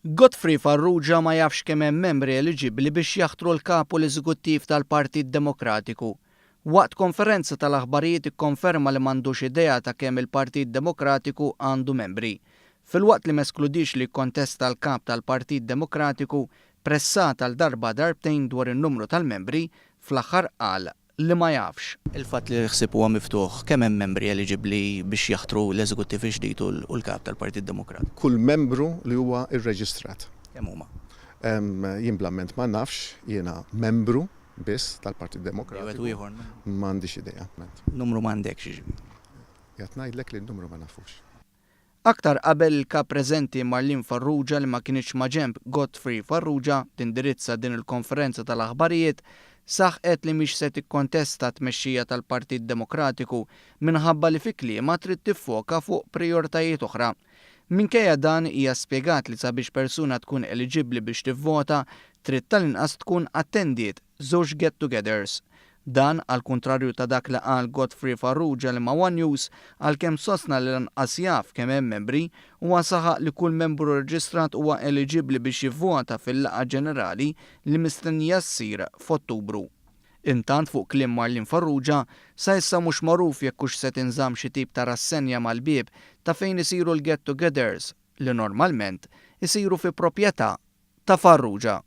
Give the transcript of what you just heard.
Godfrey Farrugia ma jafx kemm hemm membri eliġibbli biex jaħtru l-Kap u l-Eżekuttiv tal-Partit Demokratiku. Waqt konferenza tal-aħbarijiet ikkonferma li m'għandux idea ta' kemm il-Partit Demokratiku għandu membri. Filwaqt li m'eskludiex li jikkontesta l-Kap tal-Partit Demokratiku, pressat għal darba darbtejn dwar in-numru tal-membri, fl-aħħar qal li ma jafx. Il-fatt li l-ħsieb huwa miftuħ, kemm hemm membri eliġibbli biex jaħtru l-Eżekuttiv il-ġdid u l-Kap tal-Partit Demokratiku? Kull membru li huwa rreġistrat. Kemm huma? Jien bl-amment ma nafx, jiena membru biss tal-Partit Demokratiku. Wieħed u ieħor? M'għandix idea. Numru m'għandekx jiġifieri? Qiegħed ngħidlek li n-numru ma nafux. Aktar qabel il-Kap preżenti Marlene Farrugia li ma kinitx maġenb Godfrey Farrugia tindirizza din il-konferenza tal-aħbarijiet saħqet li mhix se tikkontesta t-tmexxija tal-Partit Demokratiku minħabba li fi kliemha trid tiffoka fuq prijoritajiet oħra. Minkejja dan hija spjegat li sabiex persuna tkun eliġibbli biex tivvota trid tal-inqas tkun attendiet żewġ get-togethers. Dan għall-kuntrarju ta' dak li qal Godfrey Farrugia li ma' one News, għalkemm sostna li lanqas jaf kemm hemm membri, huwa saħaq li kull membru rreġistrat huwa eliġibbli biex jivvota fil-laqgħa ġenerali li mistennija ssir f'Ottubru. Intant fuq kliem Marlene Farrugia, sa issa mhux magħruf jekk hux se tinżamm xi tip ta' rassenja mal-bieb ta' fejn isiru l-get-togethers li normalment isiru fi proprjetà ta' Farrugia.